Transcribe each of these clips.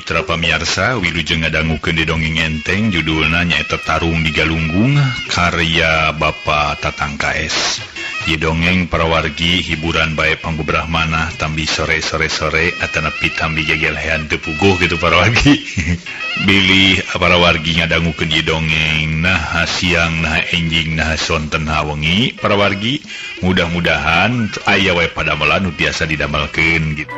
Mitra pamiarsa wilujeng ngadangukeun di dongeng enteng judulna nyaeta Tarung di Galunggung karya Bapak Tatang KS. Ieu dongeng parawargi hiburan bae panggobrah manah tambi sore-sore sore atanapi tambi gegelehan teu puguh kitu parawargi. Bilih parawargi ngadangukeun ieu dongeng nah siang nah enjing nah sonten wengi parawargi mudah-mudahan aya wae padamelan nu tiasa didamelkeun gitu.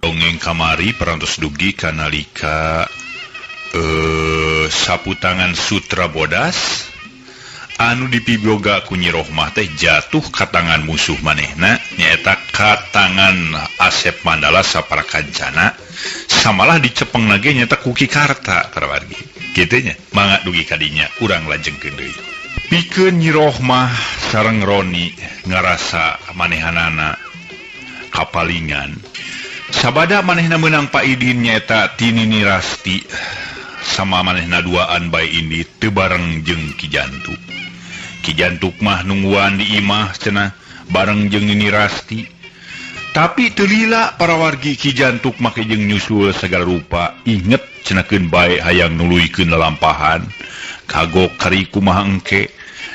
Dongeng kamari parantos dugi kanalika sapu tangan Sutra Bodas anu dipiboga ku Nyi Rohmah teh jatuh ka tangan musuh manehna nyaeta ka tangan Asep Mandala sapara kancana samalah dicepeng lagi nyaeta ku Ki Karta parawargi kitu nya mangga dugi kadinya urang lajengkeun deui. Pikeun Nyi Rohmah sareng Roni ngarasa manehanana kapalingan sabada manehna meunang paidin nyaeta ti Nini Rasti sama manehna duaan bae indi teu bareng jeung Ki Jantuk. Ki Jantuk mah nungguan di imah cenah bareng jeung Nini Rasti. Tapi teu lila parawargi Ki Jantuk make jeung nyusul sagala rupa inget cenakeun bae hayang nuluykeun lalampahan. Kagok kari kumaha engke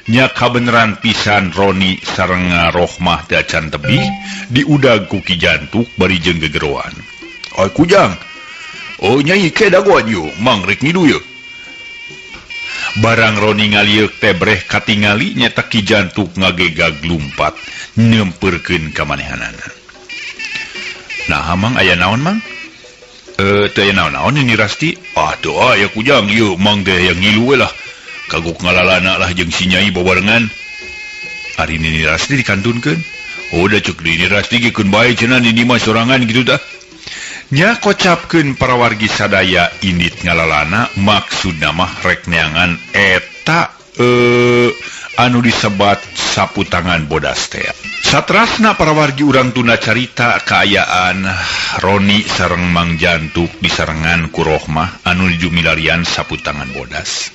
nya kabeneran pisan Roni sareng Rohmah teh acan tebih diudag ku Ki Jantuk bari jeung gegeroan. "Oi kujang. Oh nyai ke dagoan yeuh, mang rek ngidu yeuh." Barang Roni ngalieuk teh breh katingali nyata Ki Jantuk ngagegag lumpat nyempeurkeun ka manehanana. "Nah mang aya naon mang?" Teu aya naon-naon Nini Rasti." "Ah teu aya kujang ieu mang teh hayang ngilu we lah. Kagok ngalalana lah jeung si Nyai babarengan." Ari Nini Rasti dikantunkeun. "Oh da ceuk Nini Rasti ge keun bae cenah Nini mah sorangan kitu tah." Nya kocapkeun parawargi sadaya indit ngalalana maksudna mah rek neangan eta anu disebat sapu tangan bodas teh. Satrasna parawargi urang tunda carita kaayaan Roni sareng Mang Jantuk disarengan ku Rohmah anu dijumilarian sapu tangan bodas.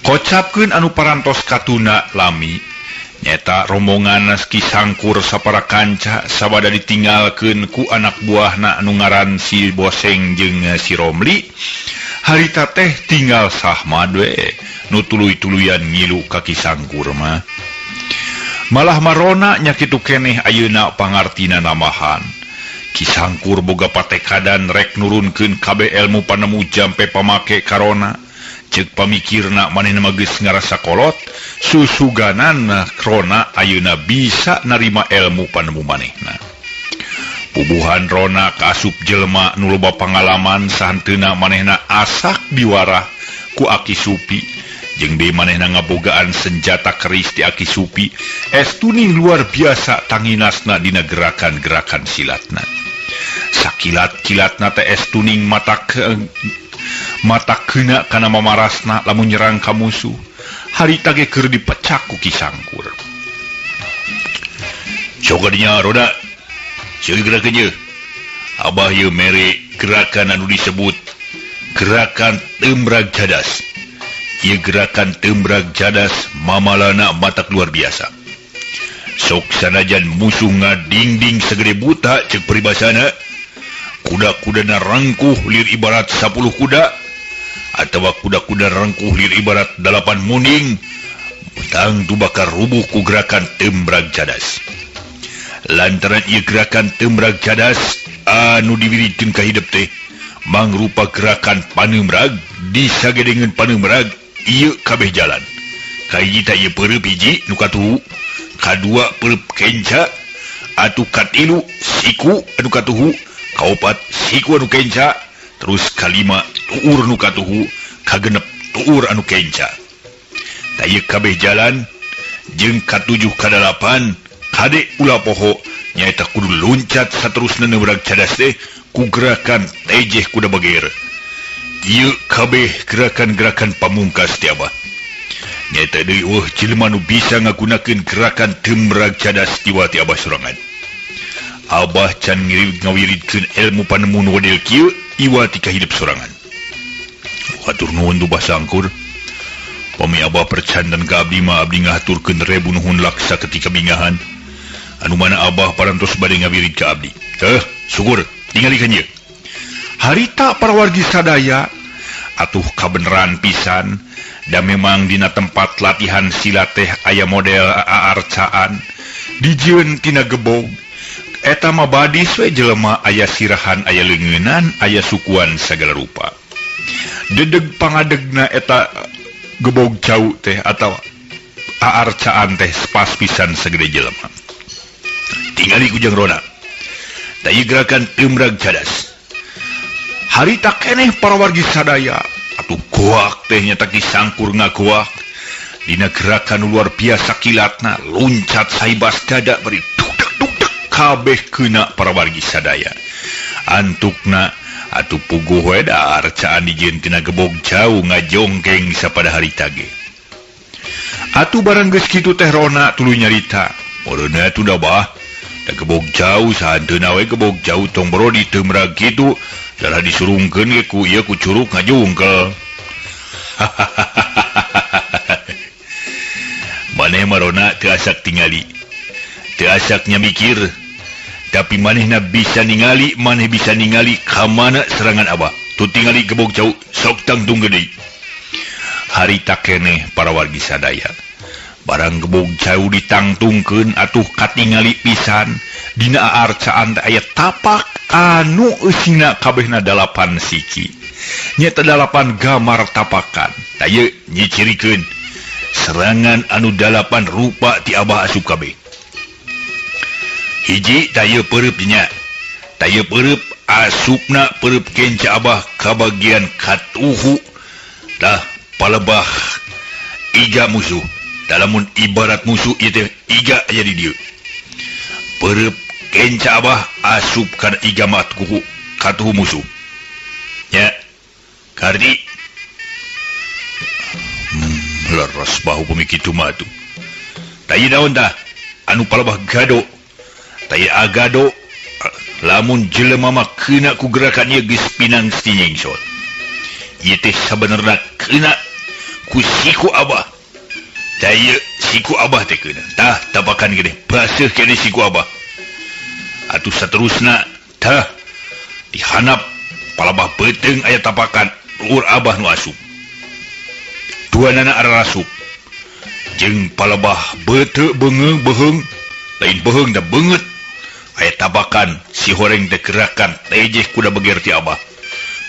Kocapkeun anu parantos katunda lami nyata rombongan Ki Sangkur sapara kanca sabada ditinggalkeun ku anak buahna anu ngaran si Boseng jeung si Romli. Harita teh tinggal Sahmad we nu tuluy-tuluyan ngilu ka Ki Sangkur mah. Malah marona nya kitu keneh ayeuna pangartina namahan. Ki Sangkur boga patekadan rek nurunkeun kabeh ilmu panemu jampe pamake karona. Ceuk pamikirna manehna mah geus ngarasa kolot, susuganan krona ayeuna bisa narima ilmu panemu manehna. Pubuhan Rona kaasup jelema nu loba pangalaman sahanteuna manehna asak diwarah ku Aki Supi. Jeung deui manehna ngabogaan senjata keris ti Aki Supi, estuning luar biasa tanginasna dina gerakan-gerakan silatna. Sakilat-kilatna teh estuning mata keuna kana mamarasna lamun nyerang ka musuh. Harita ge keur dipecak ku Ki Sangkur. "Coga dinya Roda, ceuk gerakeun ieu. Abah ieu mere gerakan anu disebut gerakan Tembrag Cadas. Ieu gerakan Tembrag Cadas mamalana matak luar biasa. Sok sanajan musuh ngadingding segede buta ceuk peribasana, kuda-kudana rangkuh lir ibarat 10 kuda atawa kuda-kuda rangkuh lir ibarat 8 muning, tangtu bakal rubuh ku gerakan Tembrag Cadas. Lantaran ieu gerakan Tembrag Cadas anu diwiridkeun ka hidep teh mangrupa gerakan paneumrag disagedengeun paneumrag ieu kabeh jalan. Kahiji teh ieu peureup hiji nu katuhu, kadua peureup kenca, atuh katilu siku anu katuhu, kaopat siku anu kenca, terus kalima tuur nu katuhu, kagenep tuur anu kenca. Tah ieu kabeh jalan jeung katujuh kadalapan kade ulah poho nyaeta kudu loncat saterusna neubrag cadas teh ku gerakan tejeh kuda bager. Ieu kabeh gerakan-gerakan pamungkas ti Abah. Nyaeta deui eueuh jelema nu bisa ngagunakeun gerakan Tembrag Cadas iwati Abah sorangan. Abah can ngawiridkeun ilmu panemu nu model kieu iwati ka hidup sorangan." Hatur nuhun tu Bah Sangkur. Pami Abah percanten ka abdi mah abdi ngahaturkeun rebu nuhun laksa ketika bingahan. Anu mana Abah parantos bade ngawirid ka abdi. Teh, syukur tingalikeun ieu. Harita para wargi sadaya atuh kabeneran pisan da memang dina tempat latihan silat teh aya model aarcaan dijieun tina gebog. Eta mah badis we jelema aya sirahan aya leungeunan aya sukuan sagala rupa. Dedeg pangadegna eta gebog cau teh atau aarcaan teh pas pisan segede jelema. Tingali ku Jang Rona. Da ieu gerakan teumrag cadas. Harita keneh para wargi sadaya atuh goak teh nyata Ki Sangkur ngagoak. Dina gerakan luar biasa kilatna loncat saibas dada bari dugdeg dugdeg kabeh keuna para wargi sadaya. Antukna atuh puguh we da arcaan dijieun tina gebog cau ngajongkeng sapada harita ge. Atuh barang geus kitu teh Rona tuluy nyarita. Meureunna atuh da bah. Da gebog cau sahanteuna we gebog cau tong boro diteumrag kitu. Darah disurungkeun ge ku ieu ku curug ngajungkel. Maneh mah Rona teu asak tingali. Teu asak nya mikir. Tapi manehna bisa ningali, maneh bisa ningali ka mana serangan Abah. Tu tingali gebog cau sok tangtung gede. Harita keneh para wargi sadaya. Barang gebog cau ditangtungkeun atuh katingali pisan dina aarcaan teh aya tapak anu eusina kabehna 8 siki. Nyata 8 gambar tapakan. Tah ieu nyicirikeun serangan anu 8 rupa ti Abah asup kabeh. Hiji tah ieu peureub nya. Tah ieu peureub asupna peureub kenca Abah ka bagian katuhu. Tah palebah iga musuh. Lamun ibarat musuh ieu teh iga aya di dieu. Peureub kenca Abah asup kana iga matuhu katuhu musuh. Nya kardi. Leres bahu pemi kitu mah atuh. Tah ieu naon tah? Anu palebah gado. Tah ieu agado lamun jelema mah keuna ku gerakan ieu geus pinang sinyingsot. Ieu teh sabenerna keuna ku siku Abah. Tah ieu siku Abah teh keuna. Tah tapakan gede baseuh keneh siku Abah. Atuh saterusna tah dihanap palebah beuteung aya tapakan luhur Abah nu asup. Duanana ararasup. Jeung palebah beuteu beungeung beheung lain beheung da beungeut aya tapakan si horeng teh gerakan tejeh kuda beger ti Abah.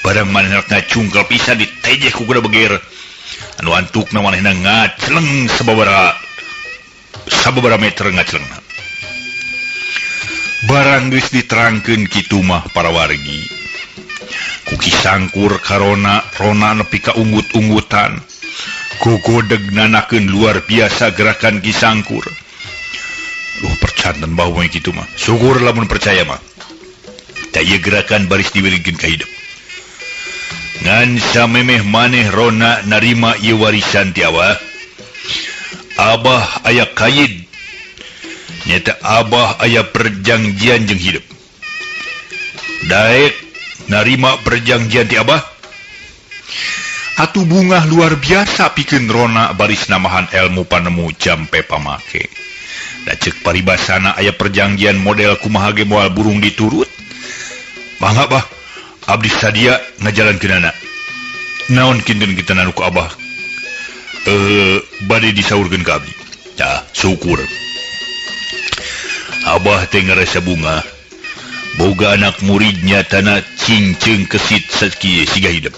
Barang manehna ngacungkel pisan ditejeh ku kuda beger. Anu antukna manehna ngacleng sababaraha meter ngaclengna. Barang geus diterangkeun kitu mah para wargi. Ku Ki Sangkur karona Rona nepi ka unggut-unggutan. Gogodeg nanakeun luar biasa gerakan Ki Sangkur. Duh percanten bahu we kitu mah. Syukur lamun percaya mah. Tah ieu gerakan baris diwiridkeun ka hidup. Ngan samemeh maneh Rona narima ieu warisan ti Abah. Abah aya kayid. Nyata Abah aya perjanjian jeung hidup. Daek narima perjanjian ti Abah. Atuh bungah luar biasa pikeun Rona baris namahan ilmu panemu jampe pamake. Da ceuk paribasana aya perjanjian model kumaha ge moal burung diturut. Mangga bah, abdi sadia ngajalankeunana. Naon kinten kita nanu ku Abah? Bade disaurkeun ka abdi. Tah, syukur. Abah teh ngarasa bunga. Boga anak muridnya tanah cincing kesit sakieu siga hidup.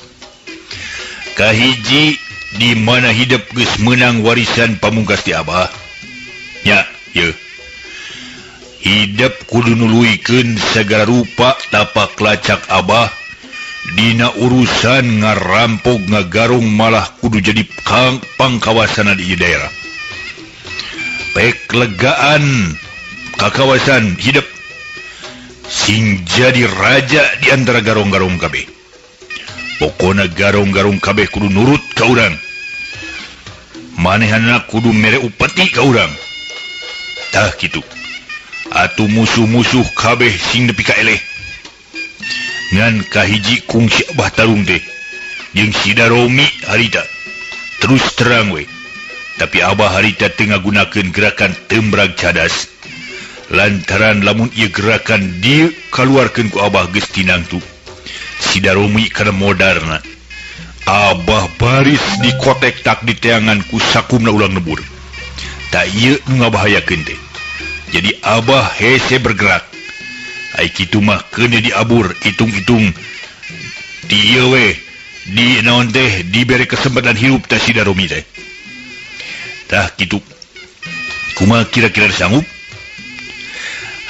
Kahiji di mana hidup geus meunang warisan pamungkas ti Abah. Nya, yeuh. Hidup kudu nuluykeun sagala rupa tapak lacak Abah dina urusan ngarampok ngagarung malah kudu jadi pangkawasana di daerah. Pek legaan kakawasan hidup sing jadi raja di antara garong-garong kabeh. Pokona garong-garong kabeh kudu nurut ka urang. Manehna kudu mere upeti ka urang. Tah kitu. Atuh musuh-musuh kabeh sing nepi ka eleh. Ngan kahiji kungsi Abah tarung teh jeung si Daromi harita. Terus terang we. Tapi Abah harita teu ngagunakeun gerakan tembrag cadas. Lantaran lamun ieu gerakan dikaluarkeun ku Abah geus tinangtu. Si Darumi kana modarna. Abah baris dikotek tak diteangan ku sakumna ulang lebur. Tak ieu nu ngabahayakeun teh. Jadi Abah hese bergerak. Ai kitu mah keun diabur hitung-hitung di ieu we di naon teh dibere kesempatan hirup teh si Darumi teh. Tah kitu. Kumaha kira-kira sanggup?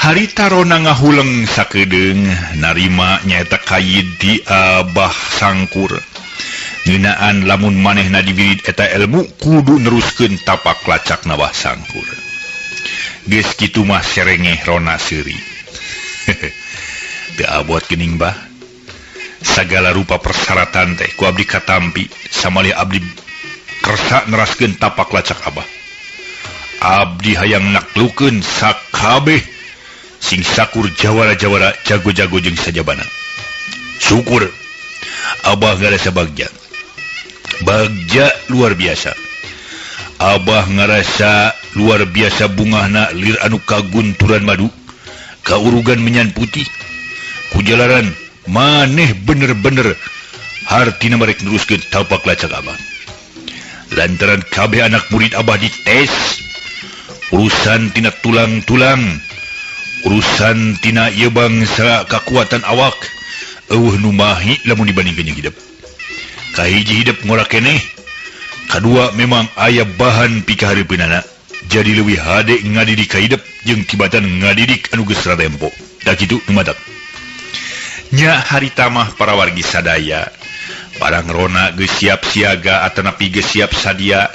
Harita Rona ngahuleng sakedeung narima nyaeta kayid di Abah Sangkur. Ngeunaan lamun manehna diwirid eta ilmu kudu neruskeun tapak lacak Abah Sangkur. Geus kitu mah serengeh Rona seuri. Teu abot geuning bah. Sagala rupa persyaratan teh ku abdi katampi samalih abdi kersa neraskeun tapak lacak Abah. Abdi hayang naklukeun sakabeh sing sakur jawara-jawara jago-jago jeung sajabana. Syukur Abah ngarasa bagja. Bagja luar biasa. Abah ngarasa luar biasa bungahna lir anu kagunturan madu, kaurugan menyan putih. Kujalaran maneh bener-bener hartina marek neruskeun tapak lacak Abah. Lantaran kabeh anak murid Abah dites urusan tina tulang-tulang, urusan tina ieu bangsa kakuatan awak, eueuh nu mahi lamun dibandingkeun jeung hidep. Kahiji hidep ngora keneh, kadua memang aya bahan pikahareupeunana, jadi leuwih hade ngadidik ka hidep jeung tibatan ngadidik anu geus rarempo. Da kitu nu matak. Nya harita mah para wargi sadaya, barang Rona geus siap siaga atanapi geus siap sadia,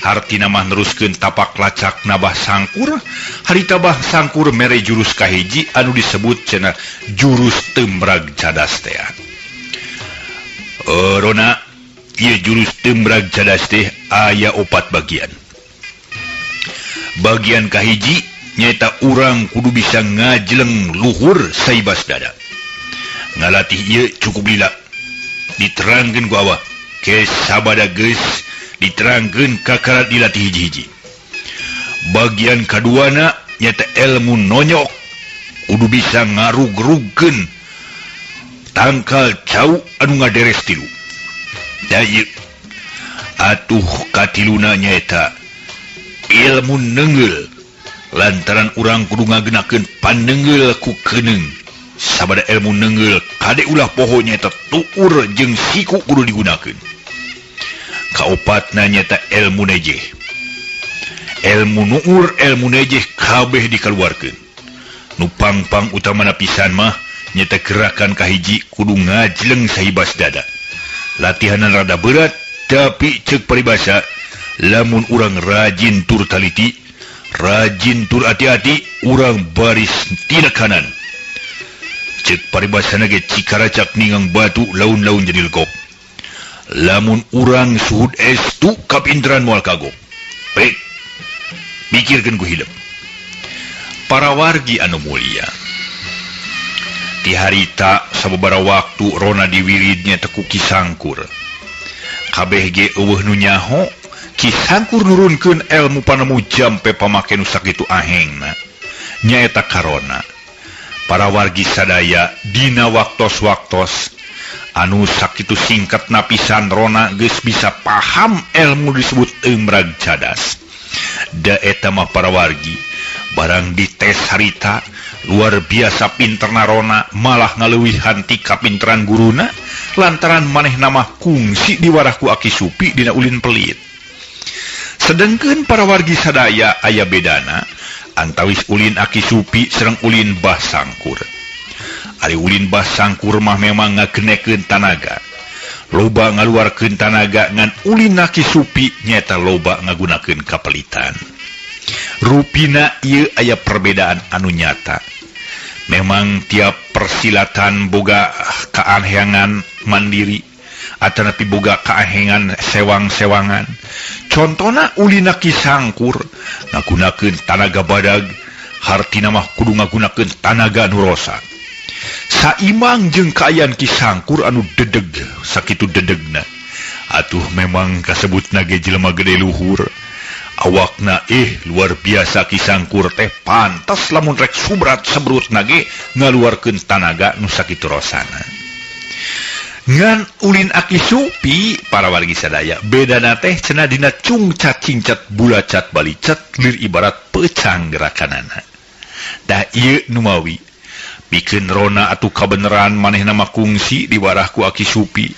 hartina mah neruskeun tapak lacak Nabah Sangkur. Harita Bah Sangkur mere jurus kahiji anu disebut cenah jurus tembrag cadas teh. Rona, ieu jurus tembrag cadas teh aya 4 bagian. Bagian kahiji nyaeta urang kudu bisa ngajeleng luhur saibas dada. Ngalatih ieu cukup lila. Diterangkeun ku Abah, ke sabada geus diterangkeun kakara dilatih hiji-hiji. Bagian kaduana nyaeta ilmu nonyok, kudu bisa ngarug-rugkeun tangkal cau anu ngaderes tilu. Da ieu atuh katiluna nyaeta ilmu nenggel, lantaran urang kudu ngagenakeun panenggel ku keuneng. Sabada ilmu nenggel kade ulah poho nyaeta tuur jeung siku kudu digunakeun. Kaopatna nyaeta ilmu nejeh. Ilmu nuur, ilmu nejeh kabeh dikaluarkeun. Nu pang-pang utamana pisan mah nyaeta gerakan kahiji kudu ngajleng sahibas dada. Latihanan rada berat tapi ceuk paribasa lamun urang rajin tur taliti, rajin tur hati-hati, urang baris tina kanan. Ceuk paribasana ge cikaracak ningang batu laun-laun jadi legok. Lamun urang suhud estu kapinteran moal kagok. Baik, mikirkeun ku hidup. Para wargi anu mulia, ti harita sababaraha waktu Rona diwiridnya teku Ki Sangkur. Kabeh ge eueuh nu nyaho, Ki Sangkur nurunkeun ilmu panemu jampe pamake nu sakitu ahengna. Nyaeta karona. Para wargi sadaya dina waktos-waktos anu sakitu singkat napisan Rona geus bisa paham ilmu disebut emrag cadas. Da eta mah para wargi barang dites harita luar biasa pinterna Rona malah ngaleuwihan ti kapinteran guruna lantaran manehna mah kungsi diwarah ku Aki Supi dina ulin pelit. Sedengkeun para wargi sadaya aya bedana antawis ulin Aki Supi sareng ulin Bah Sangkur. Ari ulin Bah Sangkur mah memang ngagenekeun tanaga. Loba ngaluarkeun tanaga ngan ulin Aki Supi nyaeta loba ngagunakeun kapelitan. Rupina ieu aya perbedaan anu nyata. Memang tiap persilatan boga kaahengan mandiri atanapi boga kaahengan sewang-sewangan. Contona ulin Ki Sangkur ngagunakeun tanaga badag, hartina mah kudu ngagunakeun tanaga anu rosa. Saimang jeung kaayaan Ki Sangkur anu dedeg sakitu dedegna. Atuh memang kasebut nage jelema gede luhur. Awakna luar biasa Ki Sangkur teh pantas lamun rek subrat sebrut nage ngaluarkeun tanaga nu sakitu rosana. Ngan ulin Aki Supi para wargi sadaya bedana teh cenah dina cungcat cingcat bulacat balicat lir ibarat pecang gerakanana. Dah ieu nu mawi pikeun rona atuh kabeneran manehna mah kungsi diwarah ku Aki Supi.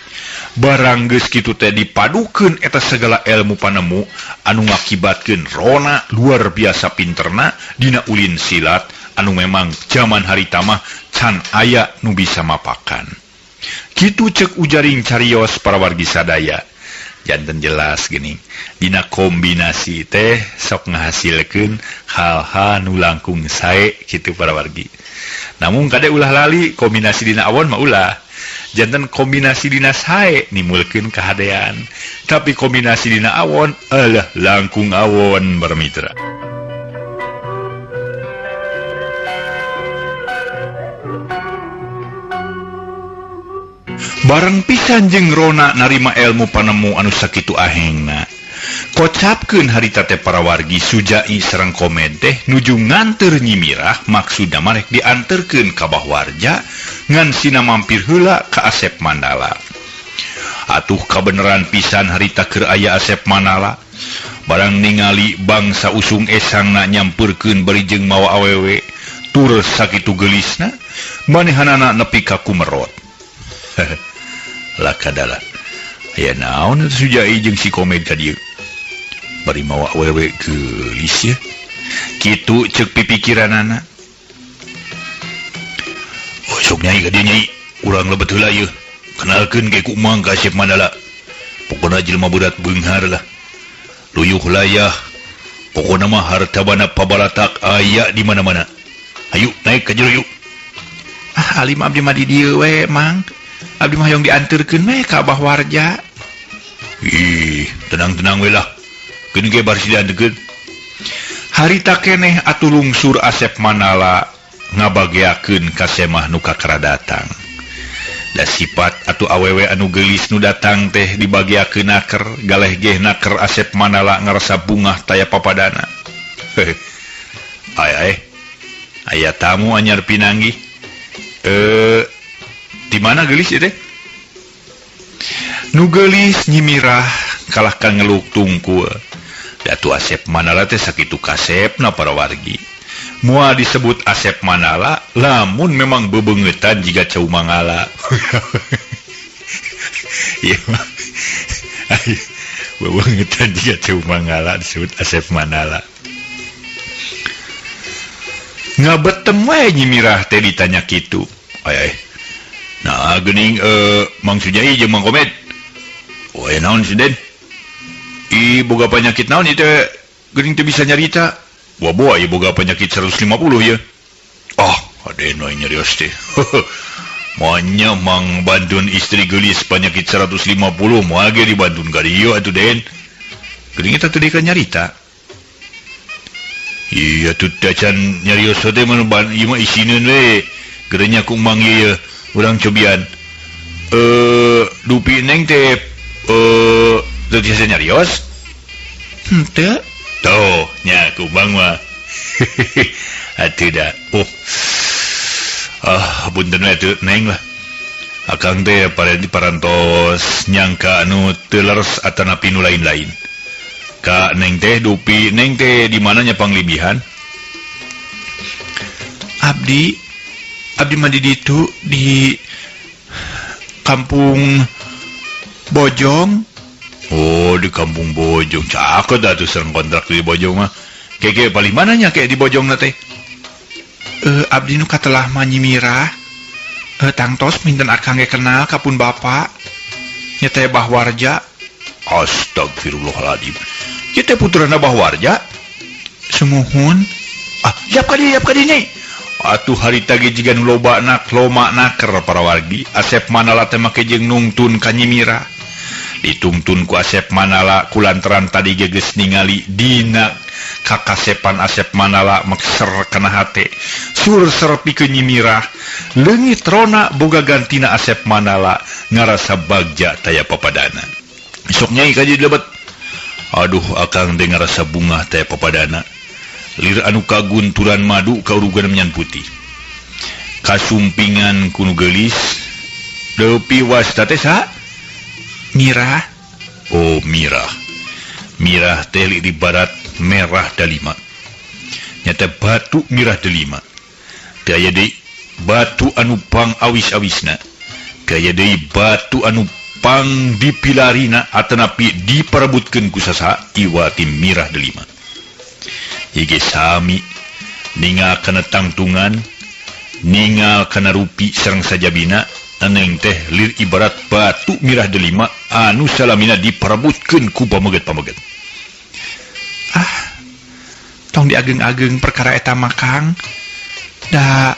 Barang geus kitu teh dipadukeun eta segala ilmu panemu anu ngakibatkeun rona luar biasa pinterna dina ulin silat anu memang zaman harita mah can aya nu bisa mapakan. Kitu cek ujaring carios para wargi sadaya. Janten jelas gini dina kombinasi teh sok ngahasilkeun hal-hal nu langkung sae kitu para wargi. Namun kade ulah lali kombinasi dina awon mah ulah. Janten kombinasi dina sae nimulkeun kahadean. Tapi kombinasi dina awon alah langkung awon bermitra. Bareng pisan jeung Rona narima ilmu panemu anu sakitu ahengna. Kocapkeun harita teh para wargi Sujai sareng Komed teh nuju nganteur Nyi Mirah maksudna mah rek dianterkeun ka Bahwarja ngan sina mampir heula ka Asep Mandala. Atuh kabeneran pisan harita keur aya Asep Mandala. Barang ningali bangsa usung esangna nyampeurkeun bari jeung mawa awewe tur sakitu geulisna manehanana nepi ka kumerot. Lakadala aya naon Sujai jeung si Komed ka dieu bari mawa awewe geulis ya kitu ceuk pipikiranana. Oh sok nyai ka dieu nyai urang lebet heula ieu kenalkeun ke ku Mang ka Asep Mandala pokona jelema berat beunghar lah luyuh layah pokona mah harta bana pabalatak aya di mana-mana ayo naik ka jero yuk. Ah alim abdi mah di dieu we Mang. Abdi mah hoyong dianterkeun we ka Bahwarja. Ih, tenang-tenang we lah. Keun ge bari dianterkeun. Harita keneh atuh lungsur Asep Mandala ngabageakeun ka semah nu kakara datang. Da sifat atuh awewe anu geulis nu datang teh dibageakeun naker, galeh geh naker Asep Mandala ngarasa bungah taya papadana. Ay ay. Aya tamu anyar pinanggih. Di mana geulis ieu teh? Nu geulis Nyi Mirah kalah ka ngeluk tungkul. Datu Asep Mandala teh sakitu kasepna para wargi. Moal disebut Asep Mandala lamun memang bebeungeutan jiga cau mangala. Ieu mah bebeungeutan jiga cau mangala disebut Asep Mandala. Ngabetem we Nyi Mirah teh ditanya kitu. Ay ay. Nah geuning Mang Sujai jeung Mang Komed. Oh aya naon si Den? Ih boga penyakit naon ieu teh geuning teu bisa nyarita. Wah boa ieu boga penyakit 150 ieu. Ah, aden we nyarios teh. Moanya Mang Bandun istri geulis penyakit 150 moal ge dibantun ka dieu atuh Den. Geuning eta teu deui nyarita. Iya tuh tacan nyarios teh mah ieu mah isineun we. Gerenya ku Mang ieu urang cobian. Dupi neng teh teu tiasa nyarios? Henteu. Tuh, nya ku Mang mah. Atuh da. Oh. Ah, punten we atuh neng lah. Akang teh parantos nyangka anu teu leres atanapi nu lain-lain. Ka neng teh dupi neng teh di mana nya panglibihan? Abdi abdi mah di ditu di Kampung Bojong. Oh, di Kampung Bojong. Caket atuh sareng kontrak di Bojong mah. Keke paling mananya kayak di Bojong na teh? Abdi nu katelah mah Nyi Mirah. Tangtos minten akang ge kenal ka pun bapa. Nya teh Bahwarja. Astagfirullahaladzim. Ieu teh putrana Bahwarja? Sumuhun. Ah, siap ka dieu, siap ka dieu nyai. Atuh harita ge jiga nu loba nak loma naker para wargi. Asep Mandala teh make jeung nungtun ka Nyi Mirah. Ditungtun ku Asep Mandala kulantaran tadi ge geus ningali dina kakasepan Asep Mandala mekser kana hate. Sur serpikeun Nyi Mirah. Leungit rona boga gantina Asep Mandala ngarasa bagja taya papadana. Sok Nyai ka dieu dilebet. Aduh akang teh ngarasa bungah teh papadana. Lir anu kagunturan madu kaurugan menyan putih. Kasumpingan ku nu geulis. Deupi wasta teh saha? Mirah. Oh Mirah. Mirah teh di barat merah dalima. Nyata batu mirah delima. Teu aya deui batu anu pang awis-awisna. Teu aya deui batu anu pang dipilarina atanapi diparebutkeun ku sasaha iwati mirah delima. Hige sami ningal kana tangtungan, ningal kana rupi sareng sajabina, eneng teh lir ibarat batu mirah delima anu salamina diparebutkeun ku pameget-pameget. Ah, tong diageng-ageng perkara eta mah Kang. Da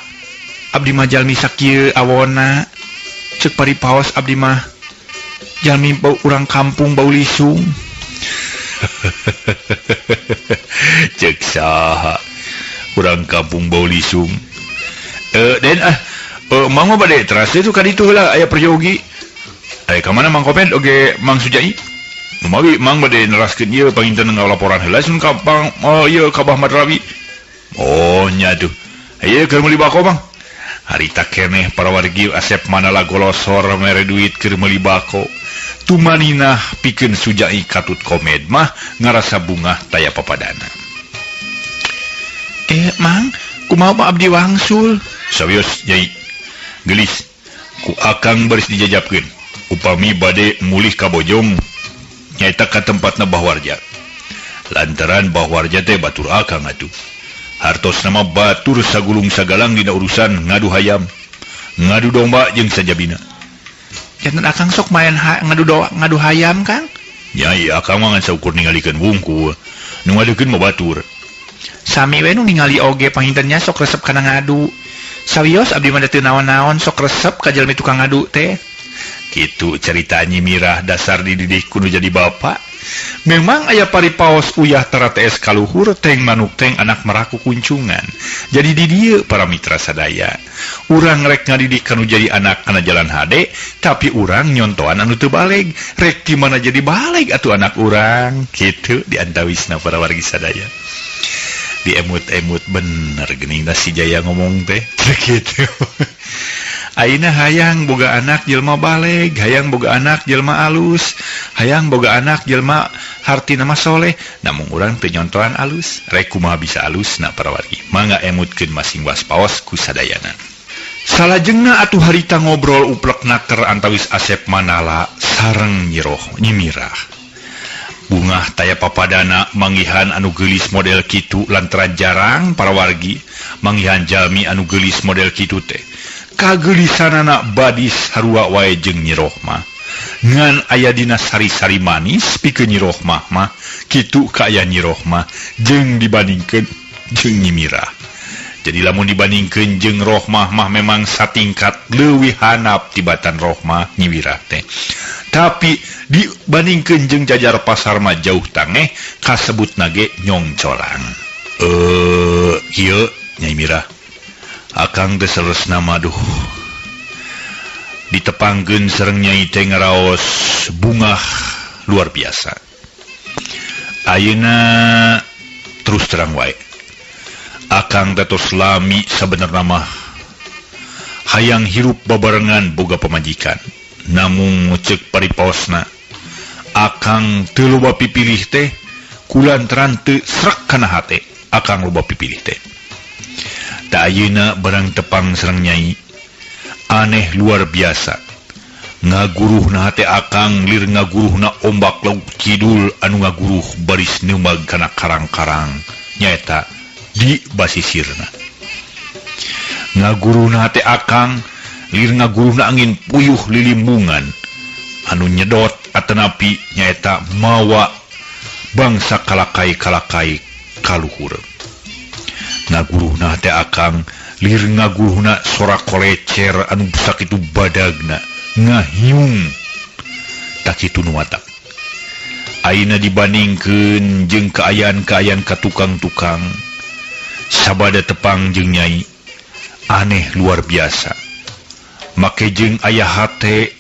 abdi mah jalmi sakieu awona. Ceuk paripaos abdi mah jalmi bau urang kampung bau lisung. Cek saha urang kampung bau lisung. Den ah, mang mah bade teras itu ka ditu heula aya peryogi. Aya ka mana Mang Komed oge Mang Sujai? Numawi Mang bade neraskeun ieu panginten ngalaporan heula sun ka Pang ieu ka Bah Madrawi. Oh nya atuh. Ayo keur meuli bako Mang. Harita keneh para wargi Asep Manala golosor mere duit keur meuli bako. Tumaninah pikeun Sujai katut Komed mah ngarasa bungah taya papadana. Mang, kumaha mah abdi wangsul? Sawios Nyai. Geulis ku akang baris dijajapkeun. Upami bade mulih ka Bojong nyaeta ka tempatna Bah Warja. Lantaran Bah Warja teh batur akang atuh. Hartos nama batur sagulung sagalang dina urusan ngadu hayam, ngadu domba jeung sajabina. Janten akang sok main ngadu hayam Kang? Nyai akang mah ngan saukur ningalikeun wungkul, nu ngadukeun mah batur. Sami we nu ningali oge pangintennya sok resep kana ngadu. Sawios abdi mah teu naon-naon sok resep ka jalmi tukang ngadu teh. Kitu carita Nyi Mirah dasar dididik kudu jadi bapak. Memang aya paripaos uyah tara tees kaluhur teng manuk teng anak meraku kuncungan. Jadi di dieu para mitra sadaya. Urang rek ngadidik kanu jadi anak kana jalan hade, tapi urang nyontoan anu teu baleg. Rek di mana jadi baleg atuh anak urang. Kitu diantawisna para wargi sadaya. Diemut-emut bener geuning si Jaya ngomong teh. Kitu. Ayeuna hayang boga anak jelma baleg, hayang boga anak jelma alus, hayang boga anak jelma hartina mah soleh, namun urang teu nyontoan alus, rek kumaha bisa alus na para wargi. Mangga emutkeun masing waspaos ku sadayana. Salajengna atuh harita ngobrol uplek naker antawis Asep Manala sareng Nyi Nyi Mirah. Bungah taya papadana manggihan anu geulis model kitu lantaran jarang para wargi manggihan jalmi anu geulis model kitu teh. Kageulisanana badis sarua wae jeung Nyi Rohmah. Ngan aya dina sari-sari manis pikeun Nyi Rohmah mah kitu kaayaan Nyi Rohmah jeung dibandingkeun jeung Nyi Mirah. Jadi lamun dibandingkeun jeung Rohmah mah memang satingkat leuwih hanap tibatan Rohmah Nyi Mirah teh. Tapi dibandingkeun jeung jajar pasar mah jauh tangeh kasebut nage nyongcolang. Ieu Nyai Mirah. Akang teh saleresna mah duh. Ditepangkeun sareng Nyai teh ngaraos bungah luar biasa. Ayeuna terus terang wae. Akang teh tos lami sabenerna mah hayang hirup babarengan boga pamajikan. Namung ceuk paripaosna akang teu loba pipilih teh kulantaran teu srek kana hate akang loba pipilih teh. Ta ayeuna barang tepang sareng Nyai aneh luar biasa. Ngaguruhna hate akang lir ngaguruhna ombak laut kidul anu ngaguruh baris neumag kana karang-karang nyaeta di basisirna. Ngaguruhna hate akang lir ngaguruhna angin puyuh lilimbungan anu nyedot atanapi nyaeta mawa bangsa kalakai-kalakai kaluhur. Ngaguruhna teh akang lir ngaguruhna sora kolecer anu sakitu badagna ngahiung takitu nu matak. Ayeuna dibandingkeun jeung kaayaan-kaayaan ka tukang-tukang sabada tepang jeung Nyai aneh luar biasa. Make jeung aya hate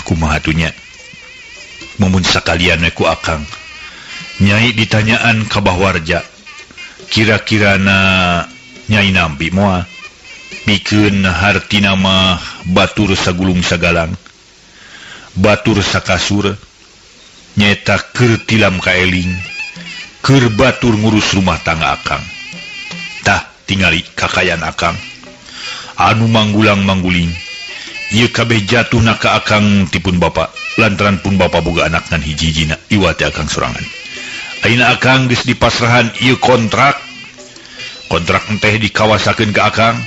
kumaha atuh nya. Rek mumun sakalian we ku akang. Nyai ditanyaan ka Bah Warja. Kira-kira na Nyai nampi moal. Pikeun hartina mah batur sagulung sagalang. Batur sakasur nyaeta keur tilam kaeling. Keur batur ngurus rumah tangga akang. Tah tingali kakayaan akang. Anu manggulang mangguling. Ieu kabeh jatuhna ka akang ti pun bapa. Lantaran pun bapa boga anak ngan hiji-hijina iwat ti akang sorangan. Ayeuna akang geus dipasrahan ieu kontrak. Kontrak teh dikawasakeun ka akang.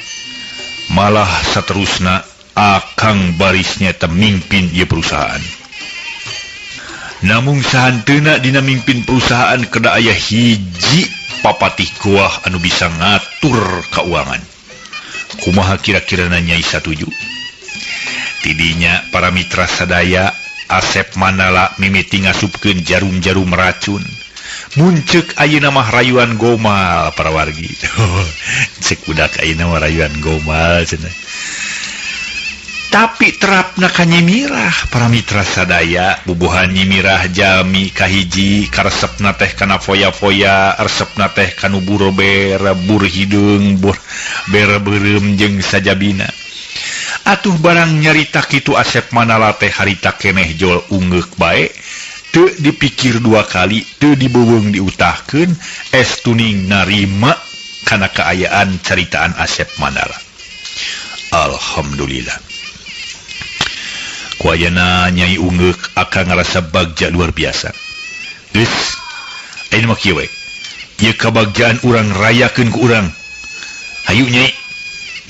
Malah saterusna akang barisnya teh mimpin ieu perusahaan. Namung sahanteuna dina mimpin perusahaan kedah aya hiji papatih kuah anu bisa ngatur keuangan. Kumaha kira-kirana Nyai satuju? Tidinya para mitra sadaya Asep Mandala mimiti ngasupkeun jarum-jarum racun. Muncek ayeuna mah rayuan gomal para wargi. Cek budak ayeuna mah rayuan gomal cenah. Tapi terapna ka Nyi Mirah para mitra sadaya bubuhan Nyi Mirah jalmi kahiji karesepna teh kana foya-foya resepna teh kanu burober bur hideung bur ber beureum jeung sajabina. Atuh barang nyarita kitu Asep Mandala teh harita keneh jol ungeuk bae teu dipikir dua kali teu dibeuweung diutahkeun es tuning narima kana kaayaan caritaan Asep Mandala. Alhamdulillah. Ku ayana Nyai ungeuk akang ngarasa bagja luar biasa. Geus ayeuna mah kieu we. Ieu kabagjaan urang rayakeun ku urang. Hayu Nyai.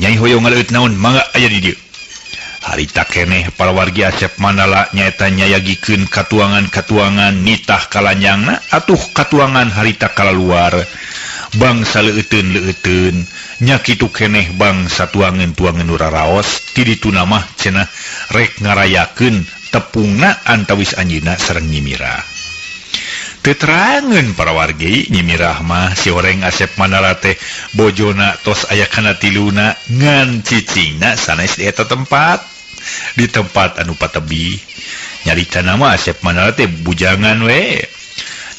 Nyai hoyong ngaleueut naon mangga aya di dieu. Harita keneh para wargi Asep Mandala nyaeta nyayagikeun katuangan-katuangan nitah kalanjangna atuh katuangan harita kalaluar. Bangsa leueuteun-leueuteun nya kitu keneh bangsa tuangeun-tuangeun nu raraos ti dituna mah cenah rek ngarayakeun tepungna antawis anjeunna sareng Nyi Mirah. Teu terangeun para wargi Nyi Mirah mah si oreng Asep Mandala teh bojona tos aya kana tiluna ngan cicingna sanes di eta tempat di tempat anu patebi. Nyaritana mah Asep Mandala teh bujangan we.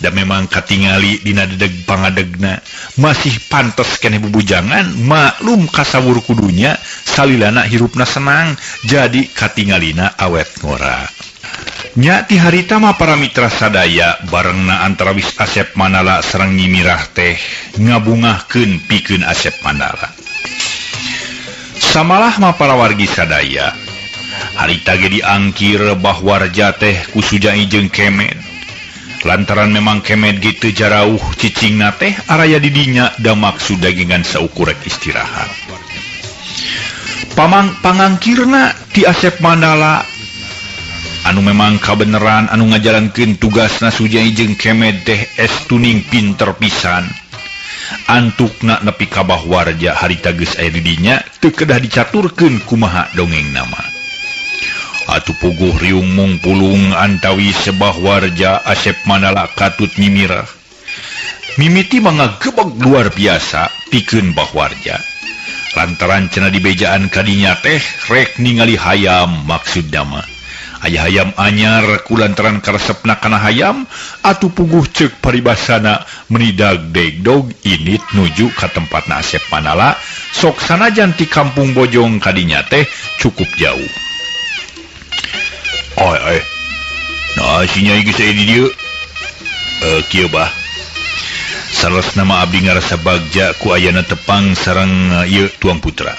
Da memang katingali dina dedeg pangadegna masih pantes keneh bubujangan maklum kasawur kudunya salilana hirupna senang jadi katingalina awet ngora. Nya ti harita mah para mitra sadaya barengna antarawis Asep Mandala sareng Nyi Mirah teh ngabungahkeun pikeun Asep Mandala. Samalah mah para wargi sadaya harita ge diangkir bahwa reja teh ku Sujai jeung Kemed. Lantaran memang Kemed gitu jarauh cicingna teh araya didinya da maksud dagingan saukurek istirahat. Pamang pangangkirna ti Asep Mandala anu memang kabeneran anu ngajalankeun tugasna Sujai jeung Kemed teh es tuning pinter pisan. Antukna nepi ka Bahwarja harita geus aya di dinya teu kedah dicaturkeun kumaha dongeng nama. Atuh puguh riung mungpulung antawi sebahwarja Asep Mandala katut Nyi Mirah. Mimiti mangagebeg luar biasa pikeun Bahwarja. Lantaran cenah dibejaan kadinya teh rek ningali hayam maksudna mah. Aya hayam anyar ku lantaran karesepna kana hayam atuh puguh ceuk paribasana menidag degdog init nuju ka tempatna Asep Mandala sok sanajan ti kampung Bojong kadinya teh cukup jauh. Oi oi. Nah si Nyai geus aya di dieu. Kieu bah. Saleresna mah abdi ngarasa bagja ku ayana tepang sareng ieu tuang putra.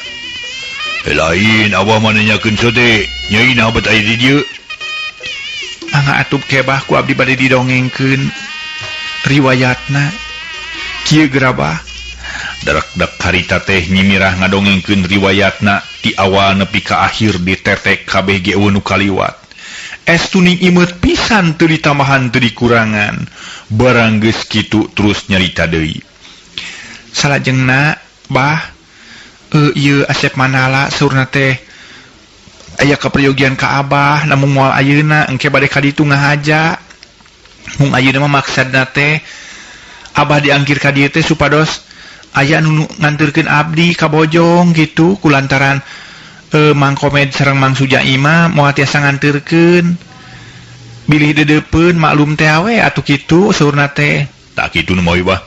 Lain abah mah nanyakeun sote, Nyai naha bet aya di dieu? Mangga atup kebah ku abdi bade didongengkeun riwayatna. Kieu gerabah. Darak-dak harita teh Nyi Mirah ngadongengkeun riwayatna ti awal nepi ka akhir ditetek kabeh ge eueuh nu kaliwat. Es tuning imeut pisan teu ditambahan teu dikurangan. Barang geus kitu terus nyarita deui. Salajengna bah ieu Asep Mandala saurna teh aya kaperyogian ka abah namun moal ayeuna engke bade ka ditu ngahaja. Mung ayeuna mah maksadna teh abah diangkir ka dieu teh supados aya nu nganterkeun abdi ka Bojong gitu kulantaran Mang Komed sareng Mang Sujai mah moal tiasa nganterkeun. Bilih dedeupeun maklum teh we atuh kitu saurna teh. Tak kitu nu mawi bah.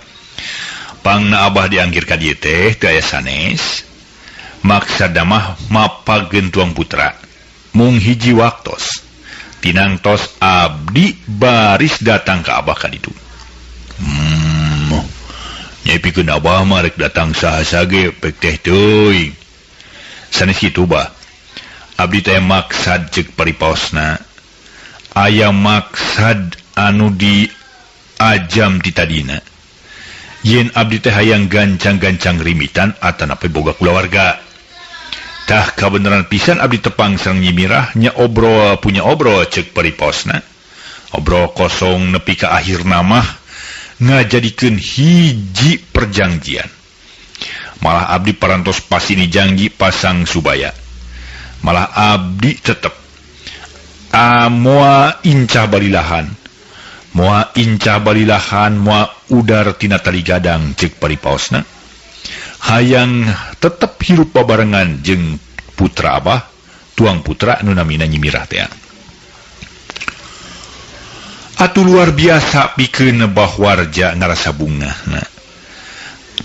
Pangna abah diangkir ka dieu teh teu aya sanes. Maksad mah mapageun tuang putra. Mung hiji waktos. Tinangtos abdi baris datang ka abah ka ditu. Nyai pikeun abah mah rek datang saha ge pek teh teuing. Sanes kitu bah. Abdi teh maksad ceuk paripaosna. Aya maksad anu di ajam ti tadina. Yen abdi teh hayang gancang-gancang rimitan atanapi boga kulawarga. Tah kabeneran pisan abdi tepang sareng Nyi Mirah nya obrol punya obrol ceuk paripaosna. Obrol kosong nepi ka akhirna mah ngajadikeun hiji perjanjian. Malah abdi parantos pasini janji pasang subaya. Malah abdi tetep moa incah balilahan, moa incah balilahan, moa udar tina tali gadang ceuk paripaosna. Hayang tetep hirup babarengan jeung putra abah, tuang putra nu namina Nyi Mirah teh. Atuh luar biasa pikeun Bah Warja ngarasa bungahna.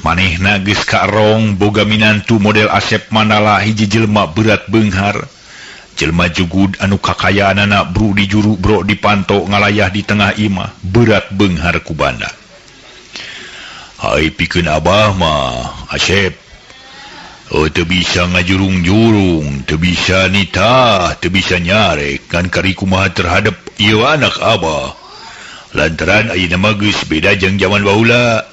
Manehna geus kaerong boga minantu model Asep Mandala hiji jelema berat beunghar. Jelma jugud anu kakayaanana bru di juru bro dipanto ngalayah di tengah imah berat beunghar ku banda. Hai pikeun abah mah Asep, oh teu bisa ngajurung-jurung, teu bisa nitah, teu bisa nyarek ngan kari kumaha terhadap ieu anak abah. Lantaran ayeuna mah geus beda jeung jaman baheula.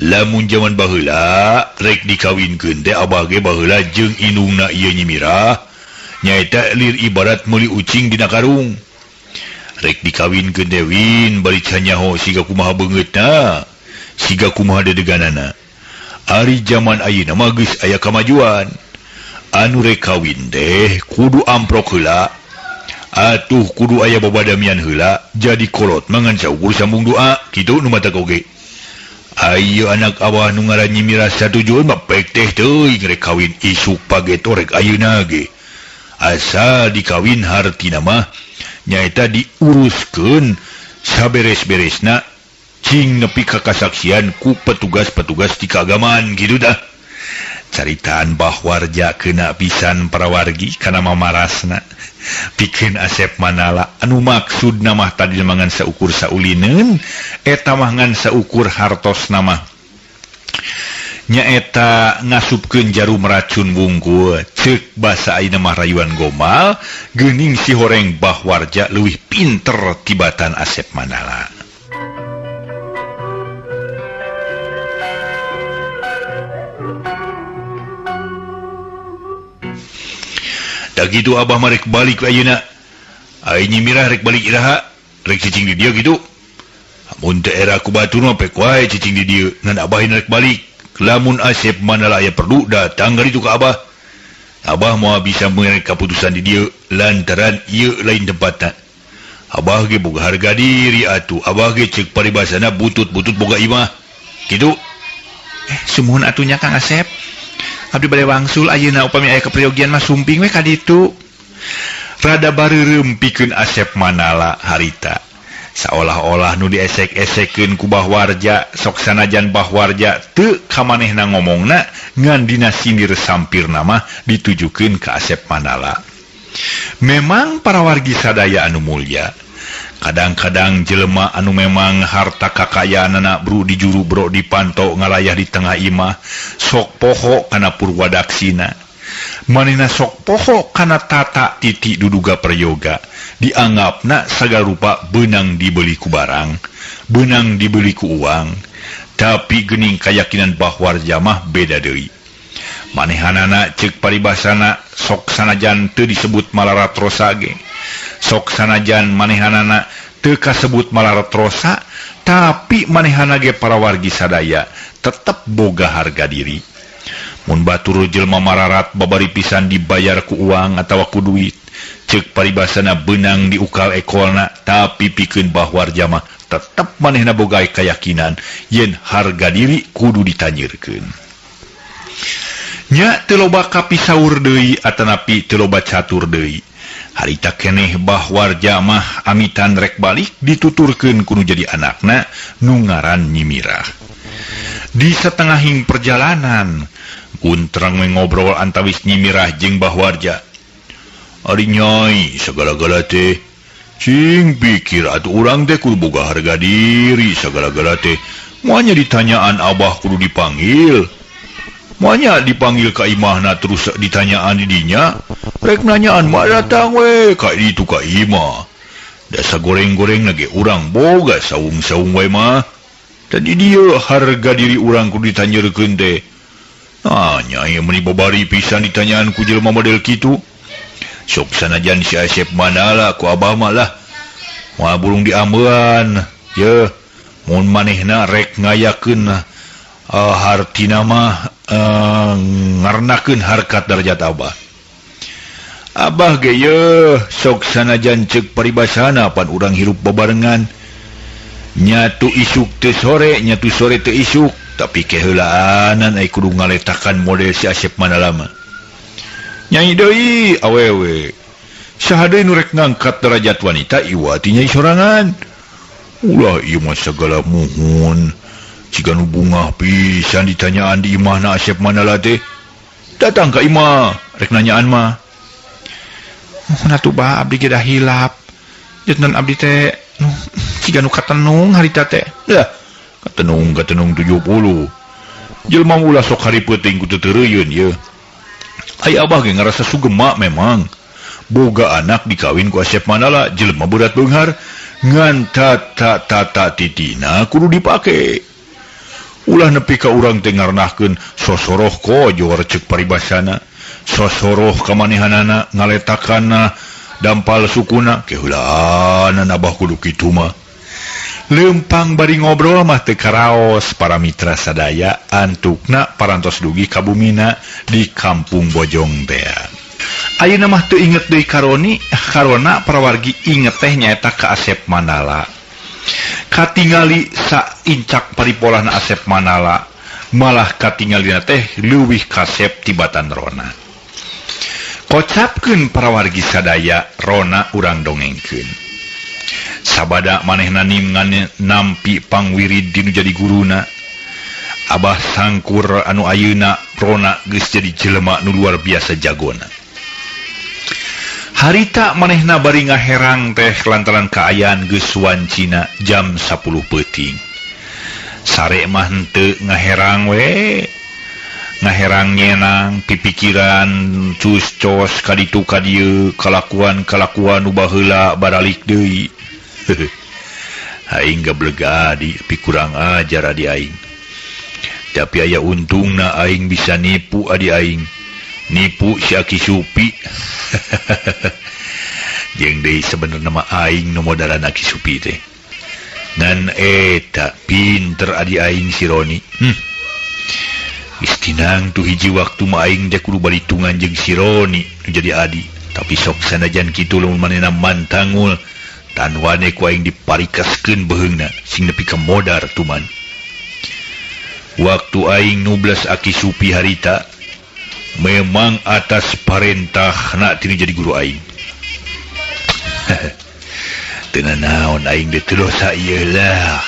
Lamun jaman baheula rek dikawinkeun teh abah ge baheula jeung indungna ieu Nyi Mirah. Nyaeta lir ibarat meuli ucing dina karung. Rek dikawinkeun teh win bari canyaho siga kumaha beungeutna, siga kumaha dedeganana. Ari jaman ayeuna mah geus aya kamajuan. Anu rek kawin teh kudu amprok heula. Atuh kudu aya babadamian heula, jadi kolot mah ngan saukur sambung doa, kitu nu matak oge. Ayo anak abah nu ngaran Nyi Mirah satuju mah pek teh teuing rek kawin isuk pageto rek ayeuna ge. Asal dikawin hartina mah nyaeta diuruskeun saberes-beresna cing nepi ka kasaksian ku petugas-petugas di keagamaan kitu tah. Caritaan Bah Warja kena pisan parawargi kana mamarasna. Pikeun Asep Manala anu maksudna mah tadi mangan saukur saulineun eta mah ngan saukur hartosna mah. Nyaeta ngasupkeun jarum racun wungkul ceuk basa ayeuna mah rayuan gomal geuning si horeng Bah Warja leuwih pinter tibatan Asep Manala. Da kitu abah mah rek balik ayeuna. Ai Nyi Mirah rek balik iraha, rek cicing di dieu kitu. Mun teu era ku batur mah pek wae cicing di dieu, ngan abah rek balik. Lamun Asep Manala aya perlu datang kali itu ke abah. Abah moal bisa mere kaputusan di dieu lantaran ieu lain tempatna. Abah ge boga harga diri atuh, abah ge ceuk paribasana butut-butut boga imah. Kitu. Sumuhun atuh nya Kang Asep. Abdi bade wangsul ayeuna upami aya kepriogian mah sumping we ka ditu. Rada bareureum pikeun Asep Manala harita. Saolah-olah nu diesek-esekeun ku Bah Warja, sok sanajan Bah Warja teu kamanehna ngomongna ngan dina sindir sampirna mah ditujukeun ka Asep Manala. Memang para wargi sadaya anu mulya, kadang-kadang jelema anu memang harta kakayaanana bru di juru bro dipanto ngalayah di tengah imah, sok poho kana purwadaksina. Manehna sok poho kana tata titi duduga prayoga, dianggapna sagala rupa beunang dibeli ku barang, beunang dibeli ku uang. Tapi geuning kayakinan Bah Warja mah beda deui. Manehanana ceuk paribasana sok sanajan teu disebut malaratrosa ge. Sok sanajan manehanana teu kasebut malaratrosa, tapi manehana ge para wargi sadaya tetep boga harga diri. Mun batur jelema mararat babari pisan dibayar ku uang atawa ku duit, ceuk paribasana beunang diukal ekolna, tapi pikeun Bah Warja mah tetep manehna boga kayakinan yen harga diri kudu ditanyirkeun. Nya teu loba kapisaur deui atanapi teu loba catur deui. Harita keneh Bah Warja mah amitan rek balik dituturkeun kudu jadi anakna nu ngaran Nyi Mirah. Di satengahing perjalanan Guntrang we ngobrol antawis Nyi Mirah jeung Bah Warja. Ari nyai sagala-gala teh cing pikir atuh urang teh kudu boga harga diri sagala-gala teh. Moal ditanyaan Abah kudu dipanggil. Moal dipanggil ka imahna terus ditanyaan di dinya. Rek nanyaan mah datang we ka ditu ka imah. Dasa goreng-goreng lagi urang boga saung-saung we mah. Tadi dia harga diri urang kudu ditanyeurkeun teh. Nah, nyai meuni babari pisan ditanyaan ku jelema model kitu. Sok sanajan si Asep Mandala ku Abah mah lah. Moal burung diambean. Yeuh, mun manehna rek ngayakeun hartina mah ngarenahkeun harkat darajat Abah. Abah ge yeuh sok sanajan ceuk paribasana pan urang hirup bebarengan. Nyatu isuk teu sore, nyatu sore teu isuk, tapi keheulaanan ai kudu ngaletakan model si Asep Mandala mah. Nyai deui awewe. Saha deui nu rek ngangkat derajat wanita iwati nyai sorangan. Ulah ieu mah sagala muhun. Ciga nu bungah pisan ditanyaan di imahna Asep Mandala teh. Datang ka imah rek nanyaan mah. Muhun atuh Bah, abdi ge da hilap. Janten abdi teh ciga nu katenung harita teh. Lah, katenung katenung 70. Jelema ulah sok hari peuting ku teu ye. Ai Abah ge ngarasa sugema memang. Boga anak dikawin ku Asep Mandala jelema berat beunghar ngan tata tata titina kudu dipake. Ulah nepi ka urang teh ngarenahkeun sosoroh kojor ceuk paribasana. Sosoroh kamanehanana ngaletakanna dampal sukuna keheulaanan Abah kudu kitu mah. Leumpang bari ngobrol mah teu karaos para mitra sadaya antukna parantos dugi ka bumina di Kampung Bojong teh. Ayeuna mah teu inget deui karoni karona parawargi inget teh nyaeta ka Asep Mandala. Katingali saincak paripolahna Asep Mandala malah katingalina teh leuwih kasep tibatan Rona. Kocapkeun parawargi sadaya Rona urang dongengkeun. Sabada manehna nampi pangwirid dinu jadi guruna. Abah Sangkur anu ayeuna Rona geus jadi jelema nu luar biasa jagona. Harita manehna bari ngaherang teh lantaran kaayaan geus wancina jam 10 peuting. Sare mah henteu ngaherang we. Ngaherang nyenang pipikiran cus cos kaditu ka dieu kalakuan-kalakuan nu baheula baralik deui. Aing gableg adi pi kurang ajar adi aing. Tapi aya untungna aing bisa nipu adi aing. Nipu si Aki Supi. Jeung deui sebenarna mah aing nu modaran Aki Supi teh. Ngan eta pinter adi aing si Roni. Geus tinang tuh hiji waktu mah aing teh kudu balitungan jeung si Roni nu jadi adi. Tapi sok sanajan kitu lamun manehna mantangul tanwane ku aing diparikaskeun beheungna sing nepi ka modar tuman. Waktu aing nublas Aki Supi harita memang atas parentahna tinu jadi guru aing. Teu nanaon aing teh teu dosa ieu lah.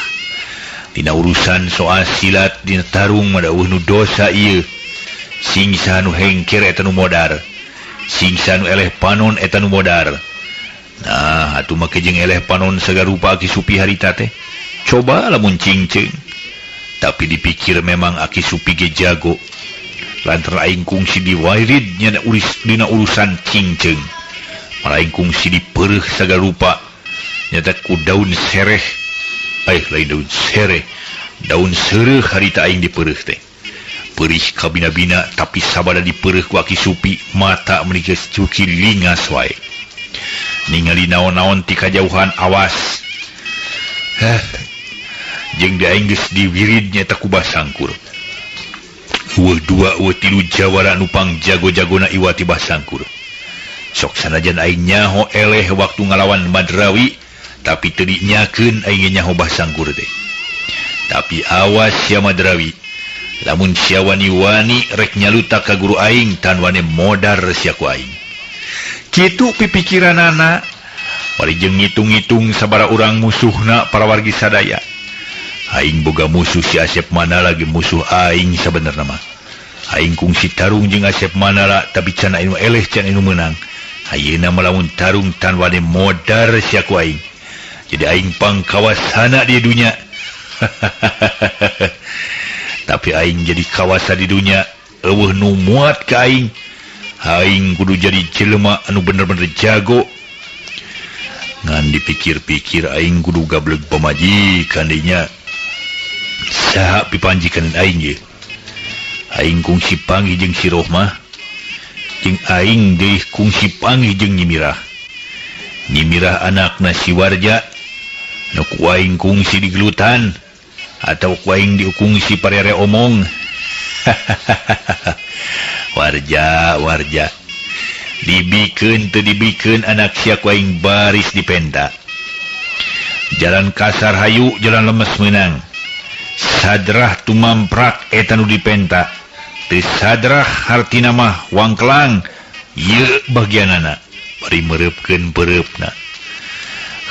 Dina urusan soal silat dina tarung mah eueuh nu dosa ieu. Sing saha nu hengker eta nu modar. Sing saha nu eleh panon eta nu modar. Nah, atuh make jeung eleh panon sagarupa Aki Supi harita teh. Coba lamun cingceung. Tapi dipikir memang Aki Supi ge jago. Lantaran aing kungsi diwairid nya dina urusan cingceung. Malah aing kungsi dipeureuh sagarupa nyata ku daun sereh. Lain daun sereh. Daun seureuh harita aing dipeureuh teh. Perih kabina-bina tapi sabada dipeureuh ku Aki Supi mata meuni geus cuki lingas wae. Ningali naon-naon ti kajauhan awas. Heh. Jeung di aing geus diwirid nyaeta ku Bah Sangkur. Eueuh dua eueuh tilu jawara nu pang jago-jagona iwati Bah Sangkur. Sok sanajan aing nyaho eleh waktu ngalawan Madrawi, tapi teu dinyakeun aing nyaho Bah Sangkur teh. Tapi awas sia Madrawi, lamun sia wani-wani rek nyaluta ka guru aing tanwane modar sia ku aing. Kitu pipikiranana bari jeung ngitung-ngitung sabaraha urang musuhna para wargi sadaya. Aing boga musuh si Asep Manala ge musuh aing sabenerna mah. Aing kungsi tarung jeung Asep Manala tapi can anu eleh can anu meunang. Ayeuna mah lamun tarung tan wani modar sia ku aing. Jadi aing pangkawasana di dunya. Tapi aing jadi kawasa di dunya eueuh nu muat ka aing. Aing kudu jadi jelema anu bener-bener jago. Ngan dipikir-pikir aing kudu gableg pamajikan dinya. Saha pipanjikan aing ye? Aing kungsi panggih jeung si Rohmah, jeung aing deui kungsi panggih jeung Nyi Mirah. Nyi Mirah anakna si Warja, nu ku aing kungsi digelutan atau ku aing diukungsi parere omong. Warja, Warja. Dibikeun teu dibikeun anak sia ku aing baris dipenta. Jalan kasar hayu, jalan lemes meunang. Sadrah tumamprak eta nu dipenta. Teu sadrah hartina mah wangkelang ieu bagianana bari meureupkeun peureupna.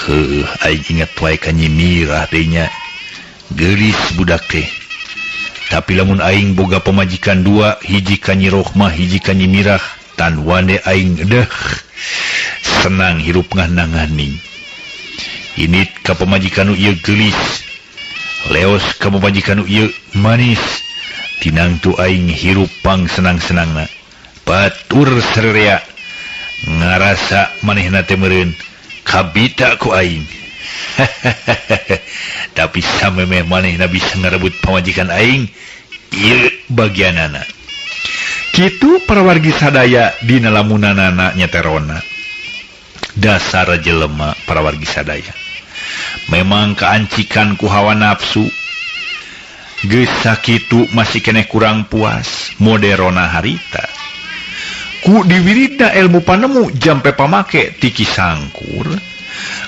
Heuh, aing inget wae ka Nyi Mirah deui nya. Geulis budak teh. Tapi lamun aing boga pamajikan dua, hiji ka Nyi Rohmah, hiji ka Nyi Mirah, tan wande aing deh senang hirup ngananganing. Init ka pamajikan nu ieu geulis, leos ka pamajikan nu ieu manis. Tinangtu aing hirup pang senang-senangna. Batur sarerea ngarasa manehna teh meureun kabita ku aing. Tapi samemeh manehna bisa ngarebut pamajikan aing, ieu bagianana. Kitu para wargi sadaya dina lamunanana nyaterona. Dasar jelema para wargi sadaya. Memang kaancikan ku hawa nafsu. Geus sakitu masih keneh kurang puas moderona harita. Ku diwiridna ilmu panemu jampe pamake tiki sangkur.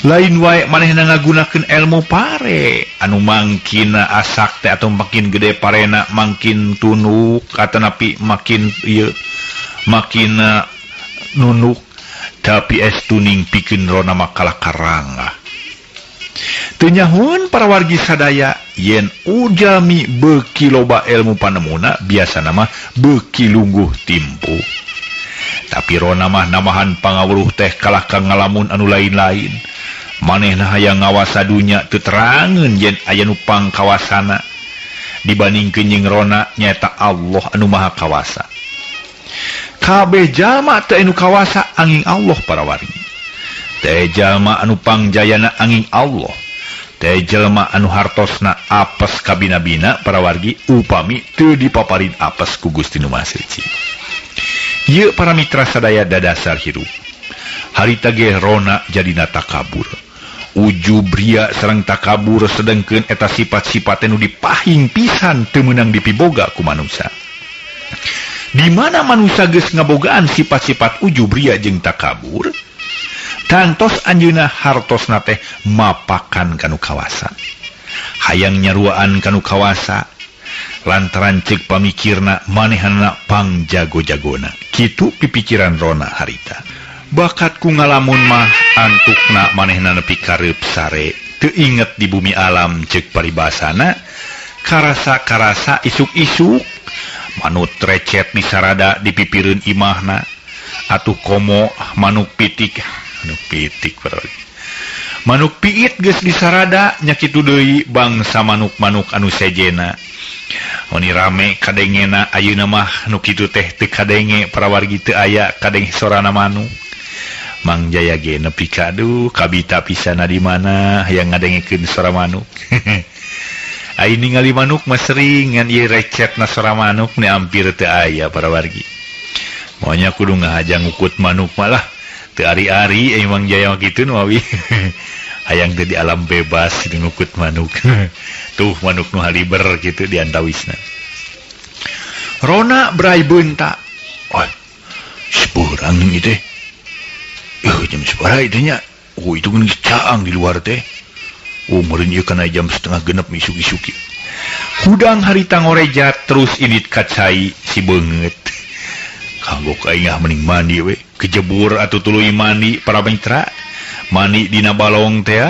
Lain wae manehna ngagunakeun ilmu pare anu mangkina asak teh atau makin gede parena makin tunuk atanapi makin ieu makin nunuk, tapi es tuning pikeun rona mah kalah karangah. Teu nyahoeun para wargi sadaya yen ujami beuki loba ilmu panemuna biasana mah beuki lungguh timpu. Tapi rona mah namahan pangawruh teh kalah ka ngalamun anu lain-lain. Manehna hayang ngawasa dunya teu terangeun yen aya nu pangkawasana dibandingkeun jeung rona nyaeta Allah anu Maha Kawasa. Kabeh jalma teu anu kawasa angin Allah para wargi. Teu jalma anu pangjayana angin Allah. Teu jelema anu hartosna apes kabina-bina para wargi upami teu dipaparin apes ku Gusti Nu Maha Suci. Ieu para mitra sadaya dadasar hirup. Harita ge rona jadina takabur. Ujub ria sareng takabur sedengkeun eta sifat-sifat nu dipahing pisan teu meunang dipiboga ku manusa. Di mana manusa geus ngabogaan sifat-sifat ujub ria jeung takabur, tangtos anjeunna hartosna teh mapakan kanu kawasa. Hayang nyaruaan kanu kawasa lantaran ceuk pamikirna manehanna pangjago-jagona. Kitu pipikiran rona harita. Bakat ku ngalamun mah antukna manehna nepi kareup sare teu inget di bumi alam ceuk paribasana karasa-karasa isuk-isuk manut recet disarada di pipireun imahna atuh komo manuk pitik manuk pitik manuk piit geus disarada nya kitu deui bangsa manuk-manuk anu sejena. Oni rame kadengena ayeuna mah nu kitu teh teu kadenge para wargi teu aya kadenge sorana manuk. Mang Jaya ge nepi ka aduh kabita pisan di mana hayang ngadengekeun sora manuk. Ai ningali manuk mah sering ngan ieu recetna sora manuk ni hampir teu aya para wargi. Monya kudu ngahaja ngukut manuk malah teu ari-ari Mang Jaya mah kitu nu awi. Hayang teh di alam bebas ngukut manuk. Tuh manuk nu haliber kitu di antawisna. Rona brai beunta. Oh, seberang ieu teh. Jam sabaraha itu nya? Oh, itu kan caang di luar teh. Oh, meureun ieu kana jam 5:30 isuk-isuk ieu. Hudang harita ngorejat terus init ka cai si beungeut. Ka Ah gok aing ah mending mandi we. Kejebur atuh tuluy mandi para mitra. Mandi dina balong teh.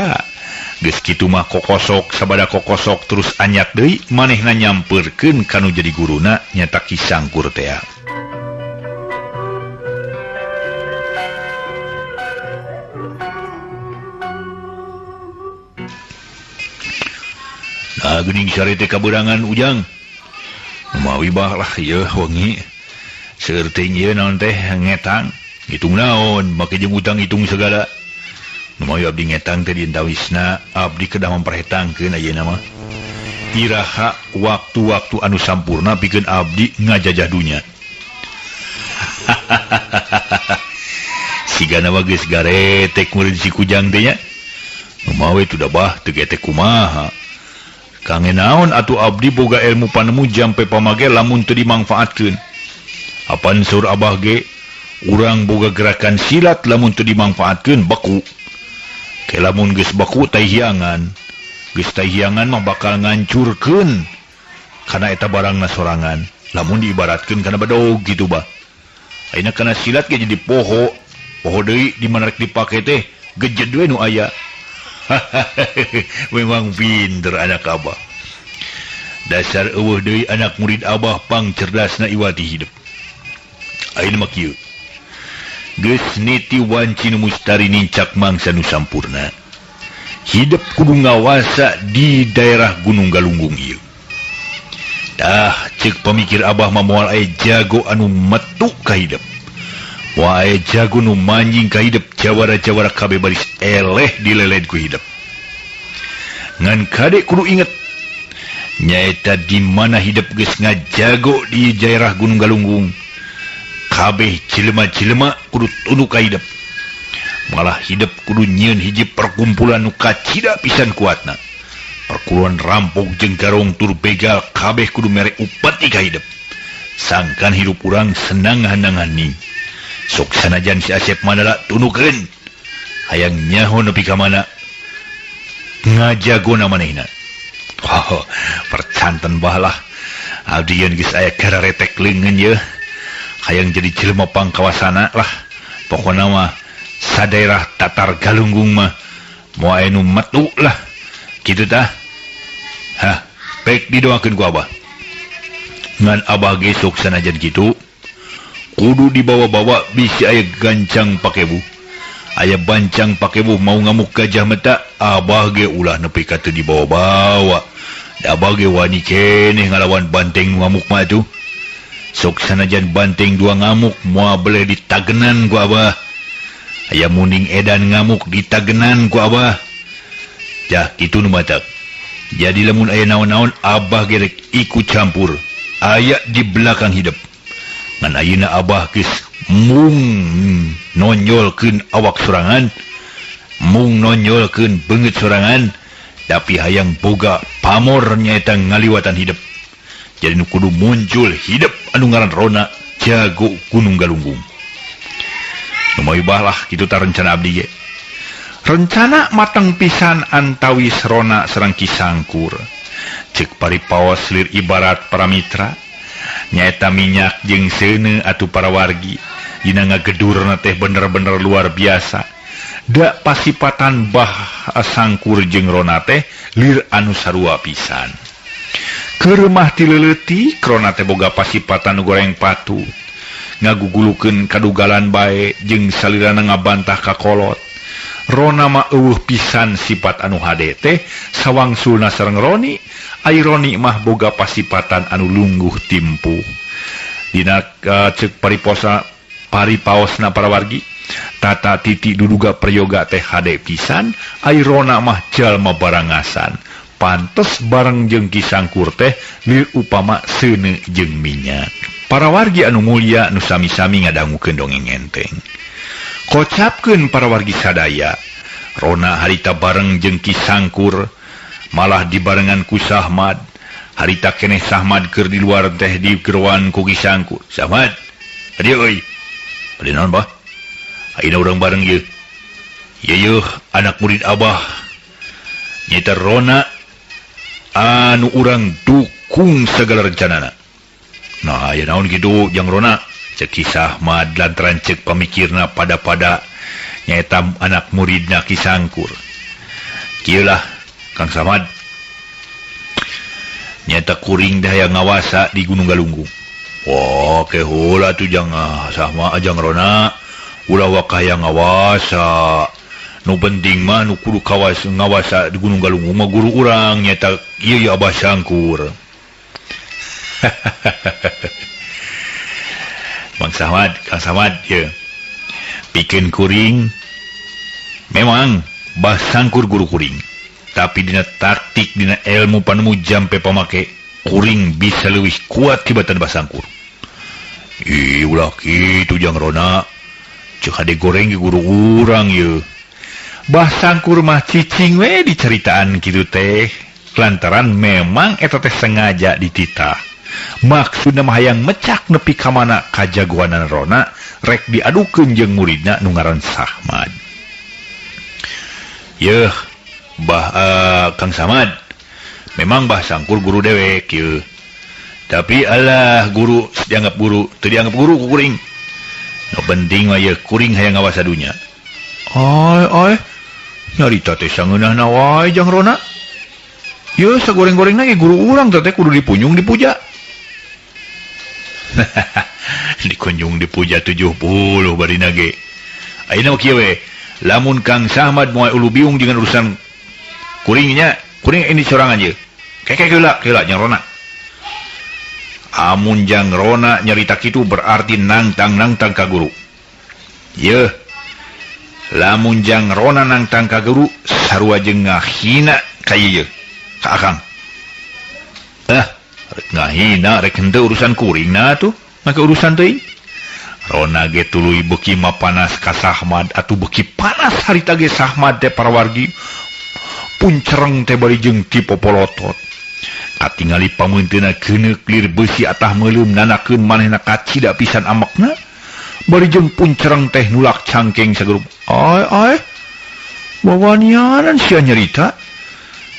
Geus kitu mah kokosok sabada kokosok terus anyat deui manehna nyampeurkeun kanu jadi guruna nyata Ki Sangkur teh. Nah geuning sare teh kaberangan Ujang. Mawi bah lah ieu wengi. Seueur teuing ieu naon teh ngetang. Hitung naon make jeung utang hitung segala. Numawi abdi ngetang teh dientawisna abdi kedah memperhetangkeun ayeuna mah. Iraha waktu-waktu anu sampurna pikeun abdi ngajajah dunya. Sigana mah geus garetek murid si Kujang teh nya. Numawi teu da bah teu getek kumaha. Kange naon atuh abdi boga ilmu panemu jampe pamage lamun teu dimangfaatkeun. Apan saur abah ge urang boga gerakan silat lamun teu dimangfaatkeun beku. Ke lamun geus beku taihiangan. Geus taihiangan mah bakal ngancurkeun kana eta barangna sorangan. Lamun diibaratkeun kana bedog kitu bah. Ayeuna kana silat ge jadi poho. Poho deui di mana rek dipake teh gejed we nu aya. Memang pinter anak abah. Dasar eueuh deui anak murid abah pang cerdasna iwati hidup. Ayeuna mah kieu. Geus niti wanci nu mustari nincak mangsa nu sampurna. Hidup kudu ngawasa di daerah Gunung Galunggung ieu. Dah ceuk pamikir abah mah moal aya jago anu metu ka hidup. Moal aya jago nu manjing ka hidup jawara-jawara kabeh baris eleh dileled ku hidup. Ngan kade kudu inget nyaeta di mana hidup geus ngajago di daerah Gunung Galunggung. Kabeh jelema-jelema kudu tunduk ka hidup. Malah hidup kudu nyieun hiji perkumpulan nu kacida pisan kuatna. Perkumpulan rampok jeung garong tur begal kabeh kudu mere upeti ka hidup. Sangkan hidup urang senang hanang-haning. Sok sanajan si Asep Mandala tundukeun. Hayang nyaho nepi ka mana ngajagona manehna. Oh, percanten bah lah. Abdi yeun geus aya kararetek leungeun yeuh. Hayang jadi jelema pangkawasana lah. Pokona mah sadaerah Tatar Galunggung mah moal aya nu metu lah. Kitu tah. Hah, pek didoakeun ku abah. Ngan abah ge sok sanajan kitu kudu dibawa-bawa bisi aya gancang pakebu. Aya bancang pakebu mau ngamuk gajah meta abah ge ulah nepi ka teu dibawa-bawa. Da abah ge wani keneh ngalawan banteng nu ngamuk mah atuh. Sok sanajan banteng dua ngamuk moal beleh ditagenan ku abah. Aya muning edan ngamuk ditagenan ku abah. Jah kitu nu matak. Jadi lamun aya naon-naon abah ge rek ikut campur. Aya di belakang hidup. Ngan ayeuna abah geus mung nonjolkeun awak sorangan, mung nonjolkeun beungeut sorangan, tapi hayang boga pamor nyaeta ngaliwatan hidup. Jadi nu kudu muncul hidup anu ngaran Rona jago Gunung Galunggung. Lumayan bah lah kitu ta rencana abdi ge. Rencana mateng pisan antawis Rona sareng Ki Sangkur. Ceuk paripaos lir ibarat para mitra nyaeta minyak jeung seuneu atuh para wargi. Dina ngagedurna teh bener-bener luar biasa. Da pasipatan bah Sangkur jeung Rona teh lir anu sarua pisan. Keuremah ti leuletik Rona teh boga pasipatan nu goreng patut. Ngagugulukeun kadugalan bae jeung salirana ngabantah ka kolot. Rona mah eueuh pisan sifat anu hade teh sawangsulna sareng Roni. Ai Roni mah boga pasipatan anu lungguh timpuh. Dina ceuk pariposa paripaosna para wargi tata titi duduga prayoga teh hade pisan. Ai Rona mah jalma barangasan. Pantes bareng jeung Ki Sangkur teh lir upama seuneu jeung minyak. Para wargi anu mulya nu sami-sami ngadangukeun dongeng enteng. Kocapkeun para wargi sadaya, Rona harita bareng jeung Ki Sangkur malah dibarengan ku Sahmad. Harita keneh Sahmad keur di luar teh digeroan ku Ki Sangkur. Sahmad, adieu euy. Bade naon bah? Ayeuna urang bareng ieu. Ieu anak murid abah. Nyaeta Rona anu urang dukung segala rencanana. Nah, aya naon kitu jang Rona? Cek Ki Sahmad lantaran cek pamikirna pada-pada nyaeta anak muridna Ki Sangkur. Kieu lah Kang Samad, nyata kuring dah yang ngawasa di Gunung Galunggung. Wah, ke heula tuh jang Sahma jang Rona ulah waka hayang ngawasa. Nu penting mah nu kudu kawas ngawasa di Gunung Galunggung mah guru urang nyata ieu ya Abah Sangkur. Bang Samad, Kang Samad ye. Pikeun kuring memang Bah Sangkur guru kuring. Tapi dina taktik dina ilmu panemu jampe pamake kuring bisa leuwih kuat tibatan Bah Sangkur. Ih, ulah kitu jang Rona. Ceuk hade goreng ge guru urang ye. Bah Sangkur mah cicing we diceritaan kitu teh. Lantaran memang eta teh sengaja dititah. Maksudna mah hayang mecak nepi ka mana kajagoanan Rona rek diadukeun jeung muridna nu ngaran Sahmad. Yeuh, Bah Kang Samad. Memang Bah Sangkur guru dewek yeuh. Tapi alah guru dianggap guru, teu dianggap guru ku kuring. Nu penting mah yeuh kuring hayang ngawasa dunya. Oy oy. Nyarita teh sangeunahna wae jang Rona. Yeuh sagoreng-gorengna ge guru urang teh kudu dipunjung dipuja. Dikunjung dipuja 70 barina ge. Ayeuna mah kieu we. Lamun Kang Sahmad moal ulu biung dengan urusan kuringnya, kuring ini sorangan ye. Keke heula, heula jang Rona. Amun jang Rona nyarita kitu berarti nangtang-nangtang ka guru. Yeuh. Lamun jang Rona nangtang ka guru sarua jeung ngahina ka ieu ka akang. Rek ngahina rek henteu urusan kuringna tuh, maka urusan teuing. Rona ge tuluy beuki mapanas ka Sahmad atuh beuki panas harita ge Sahmad teh parawargi puncereng teh bari jeung tipopolotot. Katingali pameunteuna keuneuk lir beusi atah meuleum nanakeun manehna kacida pisan amekna bari jeung puncereng teh nulak cangkeng sagerup. Ai ai wawanianan sia nyarita.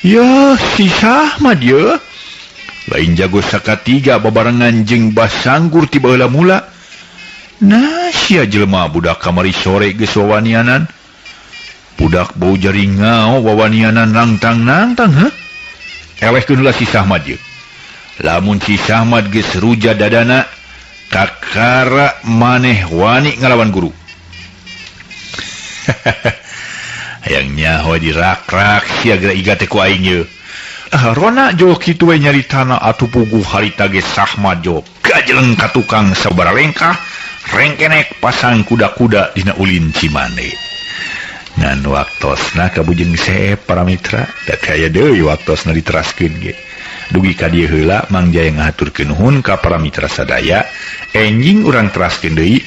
Yeuh si Sahmad yeuh. Lain jago sakatiga babarengan jeung Bah Sangkur ti baheula mula. Nah sia jelema budak kamari sore geus wawanianan. Budak bau jaringau wawanianan nangtang-nangtang heuh. Elehkeun heula si Sahmad yeuh. Lamun si Sahmad geus ruja dadana kakara maneh wani ngalawan guru. Hayang nyaho dirak-rak sia geura iga teh ku aing yeuh. Rona jo kitu we nyaritana atuh puguh harita ge Sahmad jo gajeleng ka tukang sabaraha lengkah rengkenek pasang kuda-kuda dina ulin Cimande. Ngan waktosna kabujeng seep para mitra, da teh aya deui waktosna diteraskeun ge. Dugi ka dieu heula Mang Jaya ngahaturkeun nuhun ka para mitra sadaya, enjing urang teraskeun deui.